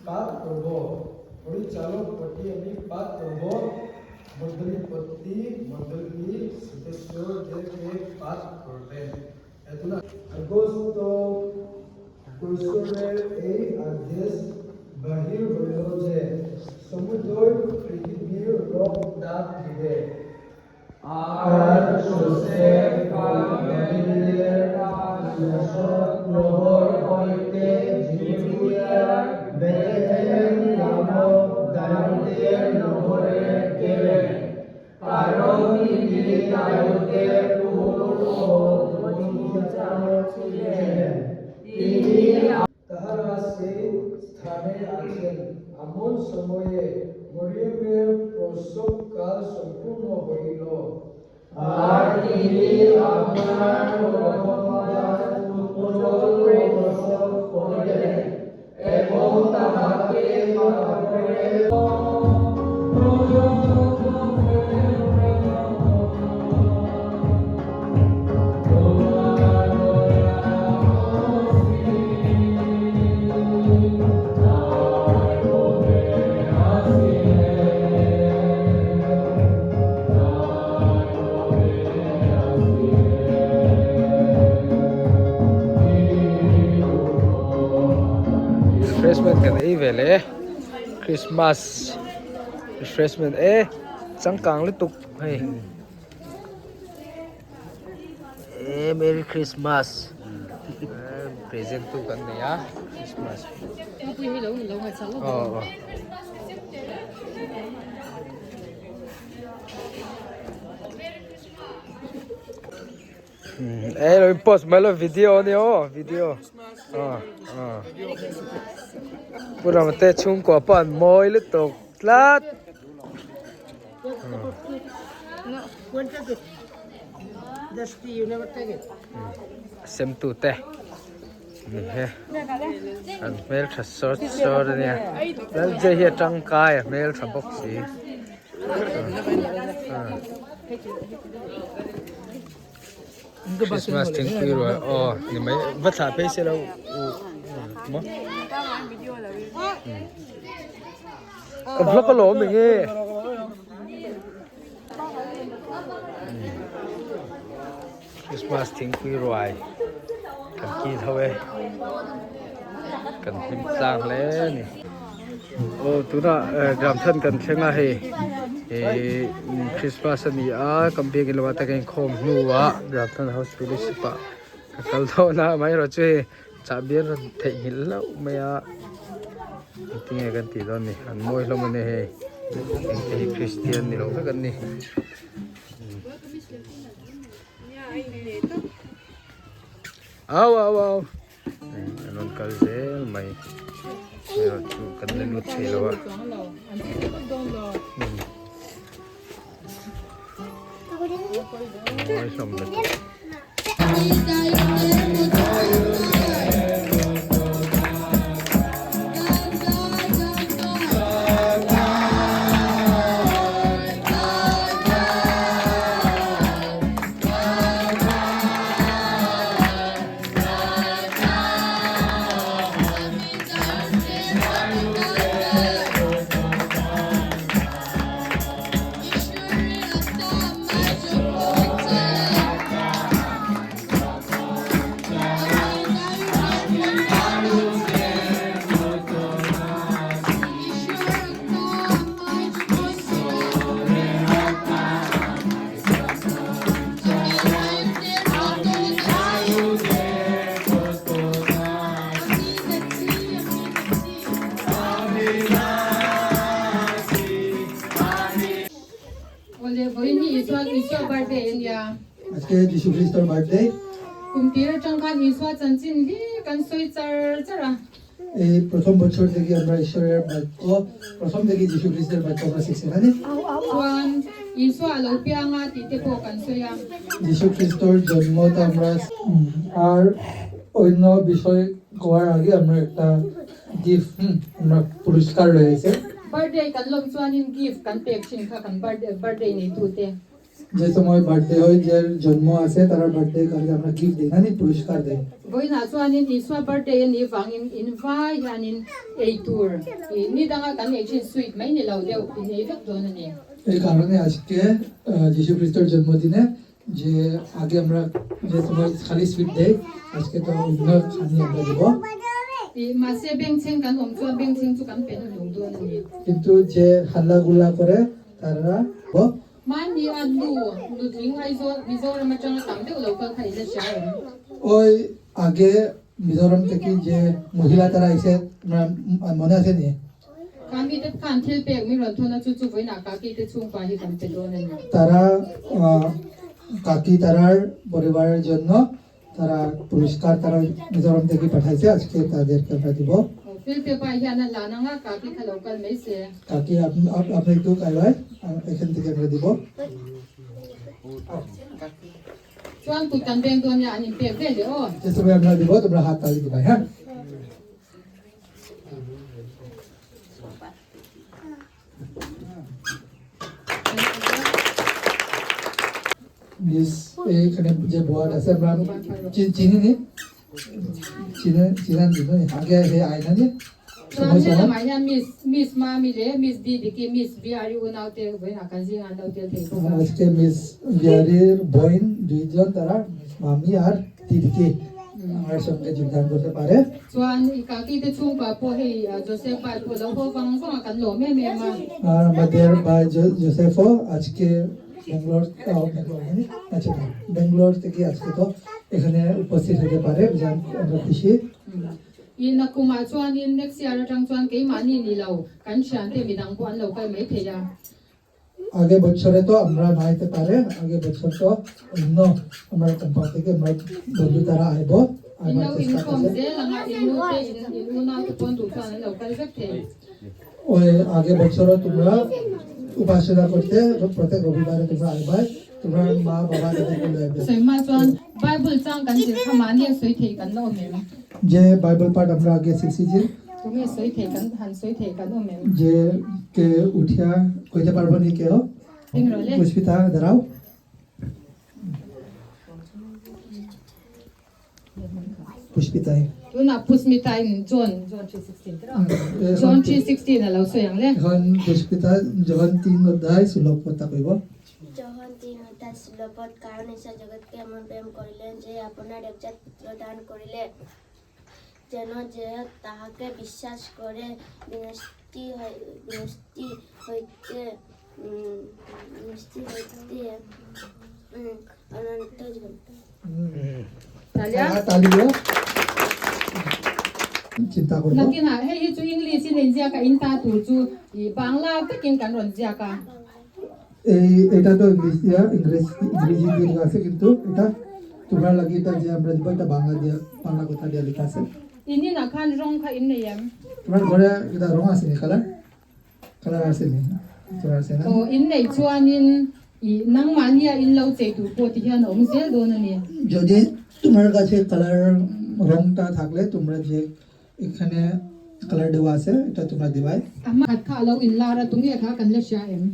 পাঠ করব। পরিচালক পটি আমি পাঠ করব। মণ্ডলীপতি মণ্ডলী সদস্যদেরকে পাঠ করবেন। আগস্ত কৈসরের এই আদেশ বাহির হইল যে, সমুদয় পৃথিবীর লোক ডাক দিবে। আর যোষেফ গালীলের নাসরত নগর হইতে যিহূদার বেথলেহেম নামক দাউদের নগরে গেলেন, কারণ তিনি দাউদের কুল ও বংশজাত ছিলেন। তিনি তাহারা সেই স্থানে আছেন, এমন সময়ে মরিয়মের প্রসবকাল সম্পূর্ণ হইল। আর তিনি আপনার প্রথমজাত পুত্র প্রসব করিলেন এবং তাহাকে কাপড়ে Refreshment kan ei ve leh Christmas refreshment e changkang lutuk hei e merry Christmas present tu kan nei a Christmas aw aw. E lo post mai lo video a nia aw video ah ah pu Rama te chhungkua pawh an mawi lutuk tlat. Sem tu te ni he an hmeltha sawt sawt a nia Lalje hi a tangkai a hmeltha bawk si. Christmas thingpui rual aw ni mai va thlah phei se lo u maw ka vlog alawm eng nge Christmas thingpui ruai kan kil ho e kan hlim tlang hle a ni aw tunah gram than kan thleng a hei ihh Christmas a ni a kan biakin lamah te kan inkhawm hnuah gram than house fellowship ah ka kal dawn a amaherawhchu hei chahbi an rawn theihnghilh hlauh mai a engtinge kan tih dawn ni an mawi hlawm a ni hei engte hi Christian ni lo vek an ni. Au au au an rawn kal zel mai erawh chu kan la lut thei lo a mawi hlawm lutuk. Awle vawiin hi Isua Isua birthday a nia. Aske Jisu Kristor birthday. Kum tir atang khan Isua chanchin hlir kan sawi char char a. এই প্রথম বছর থেকে আমরা ঈশ্বরের বাক্য প্রথম থেকে যীশু খ্রিস্টের বাক্য আমরা শিখছি মানে Chuan Isua a lo piang a tih te pawh kan sawi a. যীশু খ্রিস্টর জন্মটা আমরা আর অন্য বিষয় কোয়ার আগে আমরা একটা গিফট আমরা পুরস্কার রয়েছে। Birthday kan lawm chuanin gift kan pek thin kha kan birthday birthday nei tute. যে সময় বার্থডে হয় যে জন্ম আছে তার বার্থডে কালে আমরা গিফট দিই না নি পুরস্কার দিই Vawiinah chuanin Isua birthday a nih vangin in vai hianin ei tur ih ni danga kan ei thin sweet mai ni lo deuh in ei vek dawn a ni. এই কারণে আজকে যীশু খ্রিস্টের জন্মদিনে যে আগে আমরা যে সময় খালি সুইট দেই আজকে তো অন্য খানি আমরা দিব। Ih mahse bengchheng kan awm chuan bengchheng chu kan pe na lung dawn a ni. কিন্তু যে হাল্লা গুল্লা করে তারা Mahni a nu nutling Aizawl Mizoram atanga tam deuh lo kal kha ila hria em? ওই আগে মিজোরাম থেকে যে মহিলা তারা এসে মনে আছে নি? Kha mite khan thil pek mi rawn thawn a chu chu vawiinah kaki te chhungkua hi kan pe dawn a ni. তারা কাকি তারার পরিবারের জন্য তারা পুরস্কার তারা মিজোরাম থেকে পাঠাইছে আজকে তাদেরকে আমরা দিব। Filte pa hian a lan anga kaki kha lo kal mai se. কাকি আপনি একটু কাইবাই এখান থেকে আমরা দিব। Chuan kut kan beng dawn nia an inpek vel leh aw. যে সময় আমরা দিব তোমরা হাত তালি দিবাই হ্যাঁ। মিস এইখানে যে বোয়ার আছে আমরা চিনি নি চিনে চিনান দিব নি আগে হে আয়না নি Chuan helamah hian Miss Miss Mami leh Miss Didiki Miss Biari unaute vawiinah kan zingah an lo tel thei bawk a. আজকে মিস বিহারির বোন দুইজন তারা মিস মামি আর দিদিকে আমার সঙ্গে যোগদান করতে পারে। Chuan i kaki te chhungkua pawh hei Joseph bai pawh lo haw vang vang a kan lawm em em a. আর আমাদের ভাই জোসেফও আজকে ব্যাঙ্গালোর আচ্ছা ব্যাঙ্গালোর থেকে আজকে তো এখানে উপস্থিত হতে পারে, আমরা খুশি। I nakumah chuanin next year atang chuan keimahni ni lo kan thiante midang pawh an lo kal mai thei a. আগে বছরে তো আমরা না আইতে পারে, আগে বছর তো অন্য আমরা কোম্পানি থেকে আমরা বন্ধু তারা আইব। In lo inkhawm zel anga in nu te in unau te pawn duh chuan an lo kal vek thei. ওই আগে বছরও তোমরা উপাসনা করতে প্রত্যেক রবিবারে তোমরা আইবাই, তোমরা মা বাবা তাদেরকে লই আইবে। Sawi chuan Bible chang kan zir kha mahni a sawi thei kan la awm em? যে বাইবেল পাঠ আমরা আগে শিখছি যে Tunge sawi thei kan han sawi thei kan awm em? যে কে উঠিয়া কইতে পারবো নি কেউ? Engro le. Pushpita দাঁড়াও। Pushpita Tunah Pushmita in John John 3:16 te rawh. John 3:16 a lo sawi ang le. এখন পুষ্পিতা যখন 3 অধ্যায় সুলভ কথা কইব। যখন 3 অধ্যায় শ্লোকত কারণ ঈশ্বর জগৎকে এমন প্রেম করিলেন যে আপনার একজাত পুত্র দান করিলে যেন যে তাহাকে বিশ্বাস করে বিনষ্টি বিনষ্টি হইতে বিনষ্টি হইতে অনন্ত জীবন। তালি দিও চিন্তা করব। Nakinah hei hi chu English in inziak a in ta tur chu ih Bangla vekin kan rawn ziak a. এই এটা তো ইংলিশ দিয়া ইংরেজি ইংরেজি দিয়ে লেখা আছে কিন্তু এটা তোমরা লাগি এটা যে আমরা দিব এটা বাংলা দিয়া বাংলা কথা দিয়া লেখা আছে। In inah khan rawng kha in nei em? তোমার ঘরে এটা রং আছে নি কালার কালার আছে নি তোমার আছে না? Aw in neih chuanin ih nangmahnia in lo chei tur pawh ti hian a awm zel dawn a ni. যদি তোমার কাছে কালার রংটা থাকলে তোমরা যে এখানে কালার দেওয়া আছে এটা তোমরা দিবাই। A hma kha a lo in lar a tunge kha kan la hria em?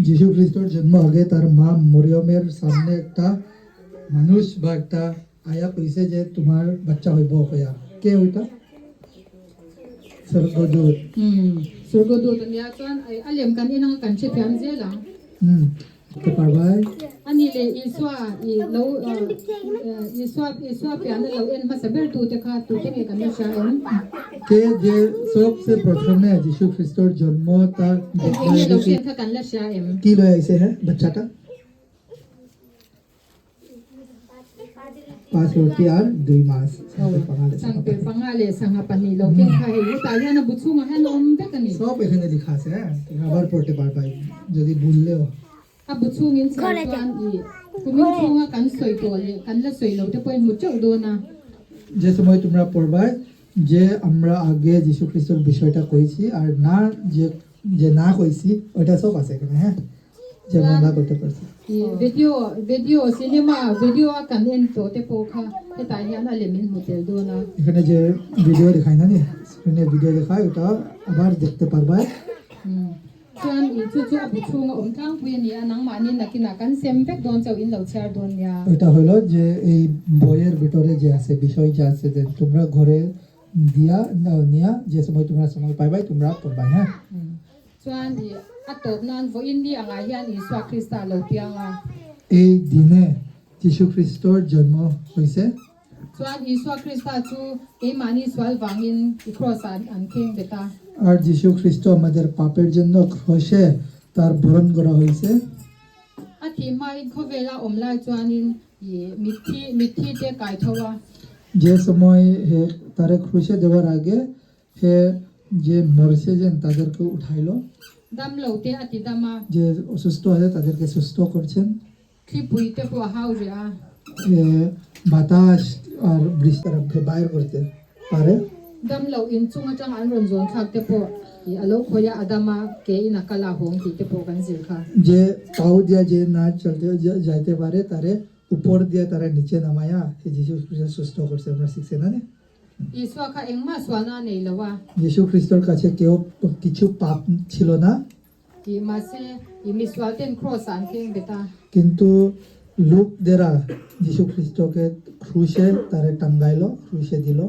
যীশু খ্রিস্টর জন্ম আগে তার মা মরিয়মের সামনে একটা মানুষ বা একটা আয়া কইছে যে তোমার বাচ্চা হইব কইয়া, কে ওইটা? স্বর্গদূত। স্বর্গদূত ania chuan a lem kan en anga kan hrethiam zel ang. করতে পারবাই। Ani leh Isua i lo Isua Isua pian a lo en hmasa ber tu te kha tu te nge kan la hria em? কে যে সবচেয়ে প্রথমে যীশু খ্রিস্টর জন্ম তার Eng nge lo hriat kha kan la hria em? কি লয়ে আইছে হ্যাঁ বাচ্চাটা? 5 রুটি আর 2 মাছ। Changper panga leh sangha pahnih lo keng kha hei hetah hian a bu chhungah hian a awm vek a ni. সব এখানে লেখা আছে হ্যাঁ তুমি আবার পড়তে পারবাই যদি ভুললেও। A bu chhungin chhiar chuan ih kumin chhunga kan sawi tawh leh kan la sawi lo te pawhin hmu teuh dawn a. যে সময় তোমরা পড়বাই যে আমরা আগে যীশু খ্রিস্টর বিষয়টা কইছি আর না যে যে না কইছি ওইটা সব আছে এখানে হ্যাঁ যে আমরা না করতে পারছি। Ih video video cinema video a kan en tawh te pawh kha hetah hian a lem in hmu tel dawn a. এখানে যে ভিডিও দেখায় না নি স্ক্রিনে ভিডিও দেখায় ওটা আবার দেখতে পারবা। Chuan i chu chu a bu chhunga awm tlangpui a ni a, nangmahni nakinah kan sem vek dawn chauh in lo chhiar dawn nia. ওইটা হলো যে এই বইয়ের ভিতরে যে আছে বিষয় যে আছে যে তোমরা ঘরে দিয়া নিয়া যে সময় তোমরা সময় পাইবাই তোমরা পড়বাই হ্যাঁ। Chuan i a tawp nan vawiin ni angah hian Isua Krista a lo piang a. এই দিনে যীশু খ্ৰীষ্টৰ জন্ম হৈছে। Chuan Isua Krista chu keimahni sual vangin i kraws ah an kheng bet a. আর যীশু খ্রিস্ট আমাদের পাপের জন্য ক্রসে তার বরণ করা হয়েছে। A thih hmain khawvela awm lai chuanin i mitthi mitthi te kai tho a. যে সময় হে তারে ক্রুশে দেওয়ার আগে হে যে মরছে যেন তাদেরকে উঠাইলো। Dam lo te a ti dam a. যে অসুস্থ আছে তাদেরকে সুস্থ করছেন। Thlipui te pawh a hau reh a. এ বাতাস আর বৃষ্টি তারা বাইর করতে পারে। Dam lo in chung atang an rawn zawn thlak te pawh i a lo khawi a, a dam a, ke in a kal a hawng tih te pawh kan zir kha. যে পাও দিয়া যে না চলতে যাইতে পারে তারে উপর দিয়ে তারা নিচে নামায়া সে যীশু খ্রিস্ট সুস্থ করছে, আমরা শিখছি না। Isua kha engmah sualna a nei lo a. যীশু খ্রিস্টর কাছে কেউ কিছু পাপ ছিল না। Tih mahse i misual ten cross ah an kheng bet a. কিন্তু লোকদেরা যীশু খ্রিস্টকে ক্রুশে তারে টাঙ্গাইলো, ক্রুশে দিল।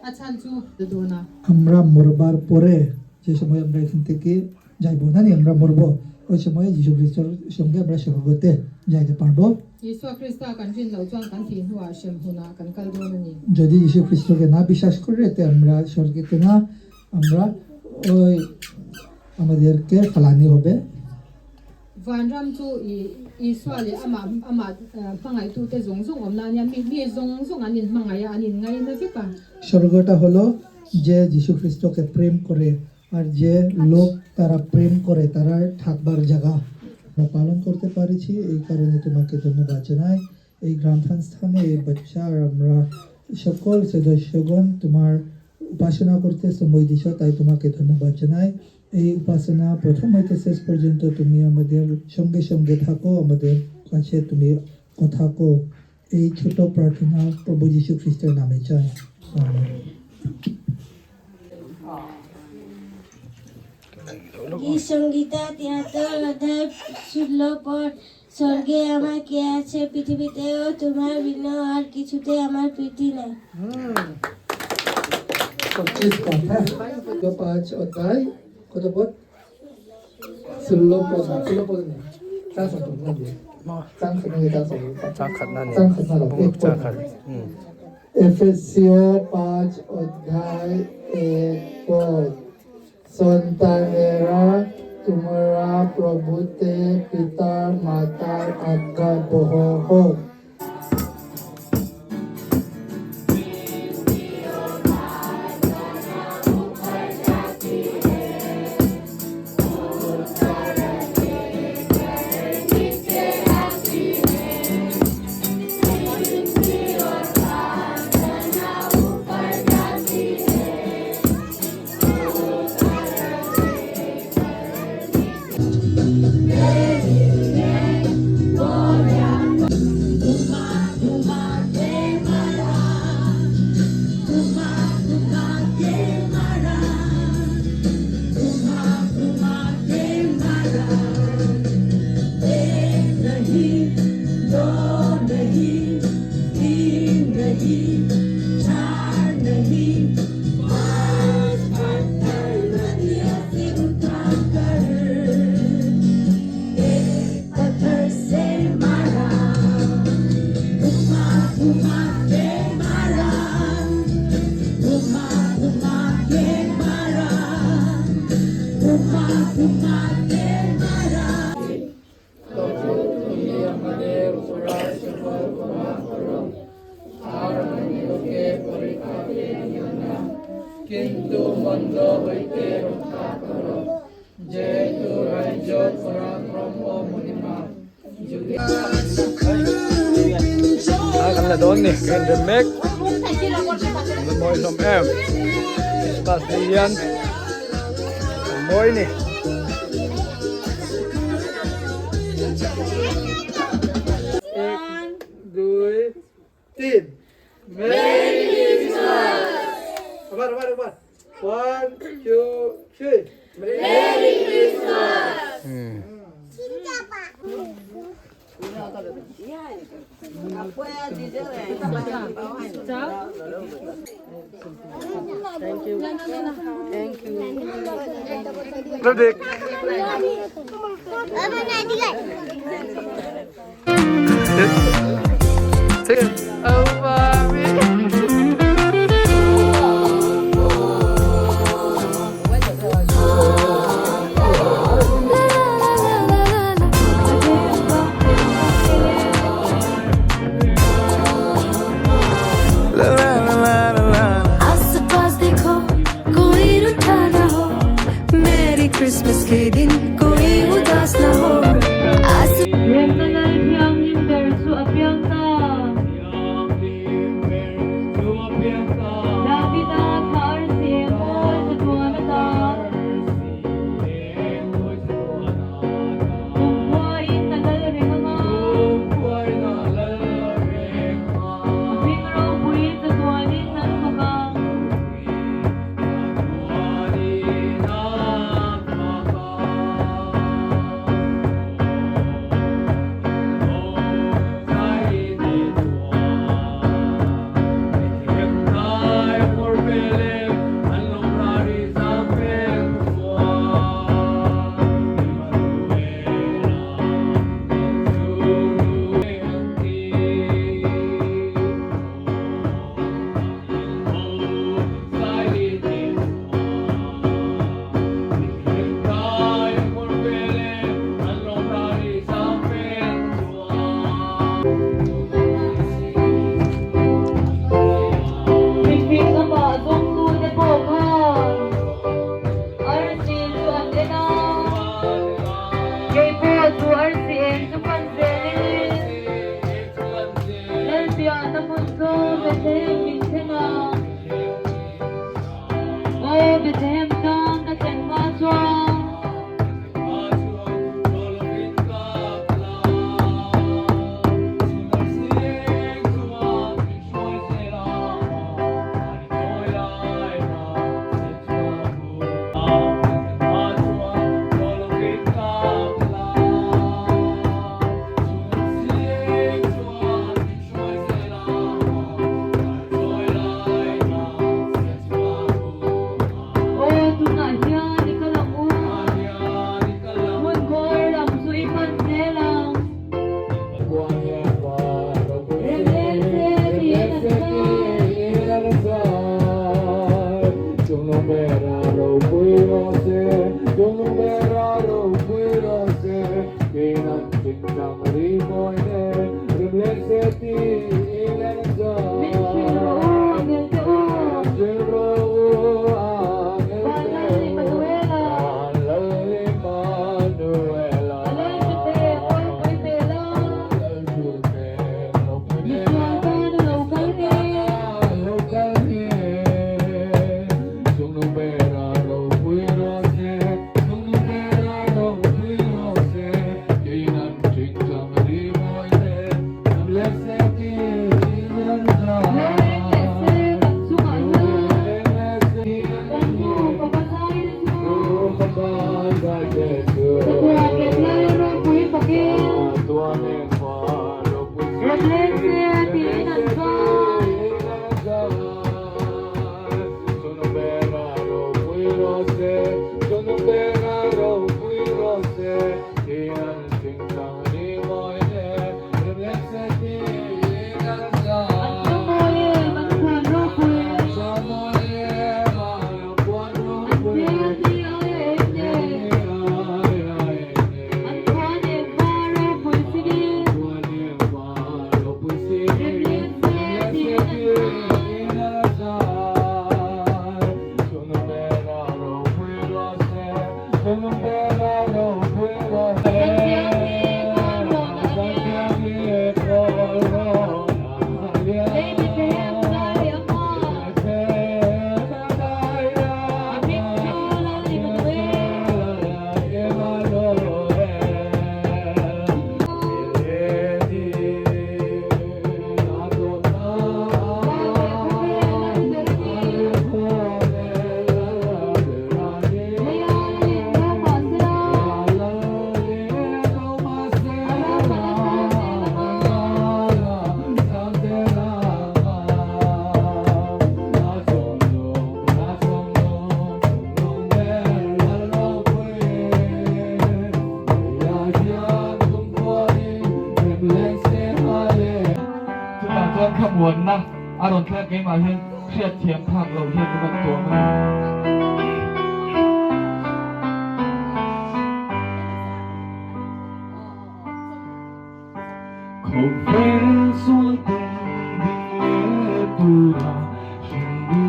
A chhan chu dawn a. আমরা মরবার পরে যে সময় আমরা এখান থেকে যাইব না নি, আমরা মরবো ওই সময় যীশু খ্রিস্টর সঙ্গে আমরা স্বর্গতে যাইতে পারবো। Isua Krista kan rin loh chuan kan thih hnuah hremhmunah kan kal dawn a ni. যদি যীশু খ্রিস্টকে না বিশ্বাস করে তে আমরা স্বর্গেতে না, আমরা ওই আমাদেরকে ফালানি হবে। Vanram chu i Isua leh amah amah hmangaihtute zawng zawng awm na a nia, mi mi zawng zawng an inhmangaih a, an inngaina vek a. স্বর্গটা হলো যে যীশু খ্রিস্টকে প্রেম করে আর যে লোক তারা প্রেম করে তারা থাকবার জায়গা। আমরা পালন করতে পারছি এই কারণে তোমাকে ধন্যবাদ জানাই। এই গ্রন্থানুষ্ঠানে এই বাচ্চা আর আমরা সকল সদস্যগণ তোমার উপাসনা করতে সময় দিছ, তাই তোমাকে ধন্যবাদ জানাই। এই উপাসনা প্রথম হইতে শেষ পর্যন্ত তুমি আমাদের সঙ্গে সঙ্গে থাকো, আমাদের কাছে তুমি কথা কো। এই ছোট প্রার্থনা প্রভু যীশু খ্রিস্টের নামে চাই, আমেন। গীত সংগীতা 73 অধ্যায় 16 পদ। স্বর্গে আমার কে আছে, পৃথিবীতেও তোমার বিনা আর কিছুতে আমার প্রীতি নাই। 25 পদ, হ্যাঁ, 5 অধ্যায় কত পদ? 16 পদ, 16 পদ নেই, চার শত এফেসীয় 5 অধ্যায় 1 পদ। সন্তানেরা, তোমরা প্রভুতে পিতার মাতার আজ্ঞাবহ হোক। কিন্তু মন্দ হইতে রক্ষা করো, যেহেতু রাজ্য পরাক্রম ও মহিমা। A kan la dawn ni kan rem mek kan mawi hlawm em Christmas ni hian kan mawi ni. এক, দুই, তিন, মেরি ক্রিসমাস। আবার আবার আবার। One, two, three. Merry Christmas! आस पास देखो कोई रुठा ना हो मेरी क्रिसमस के दिन कोई उदास ना हो आस Remna Lal Thianghlim ber chu a piang ta. Davida kha arsi eng mawi chatuan ata. Kumkhuain a lal reng anga. A hming ropui chatuanin an fak ang. Mifing amah zawngtute pawh khan arsi chu an en a, kei pawh chu arsi eng chu pan zelin Lalpiahna hmun chu Bethlehem min thleng a, aw Bethlehem tlang ka thlen hma chuan. Aw tunah hian i kal ang u, hmun kawr lam chu i pan zel ang. Remleng se tiin an zai. Min hrilh rawh u, angel te u. Van Lal Immanuela. A Lal Thuthleng ropui hmel a. Misual tan a lo kal ni. Lo eng leh se kan chungah hian kan nu fapa zai te chu chatuan leh lal ropui fakin rawn leng se tiin an zai. An chawmawi em an khuan ropui. An hmel hi aia em nen. An khuan em hma ropui singin. Remleng se tiin an zai. Kan biang hi kawl rawn a nia. Lei Bethlehem dai a hma. A hming chu Lal Immanuel. Van leh khawvel Lal ber a ni. thlamuanna a rawn thleng a, keimah hian hriatthiam phak loh hian min rawn tuam a ni. Khawvel sual tum ding leh tura hringmi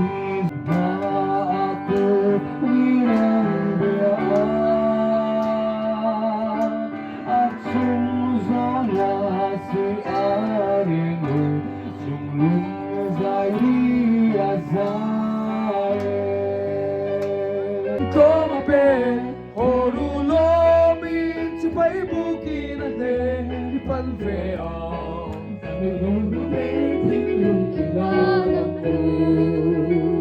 hmaah pawh ni reng bia a, a chung zawng a si a reng e, chung lung zai ri a zai e. Tlawm a pe. Haw ru lawmin chipai bukin a hne i pan ve ang. Kan ru ve thinlung i la lang u.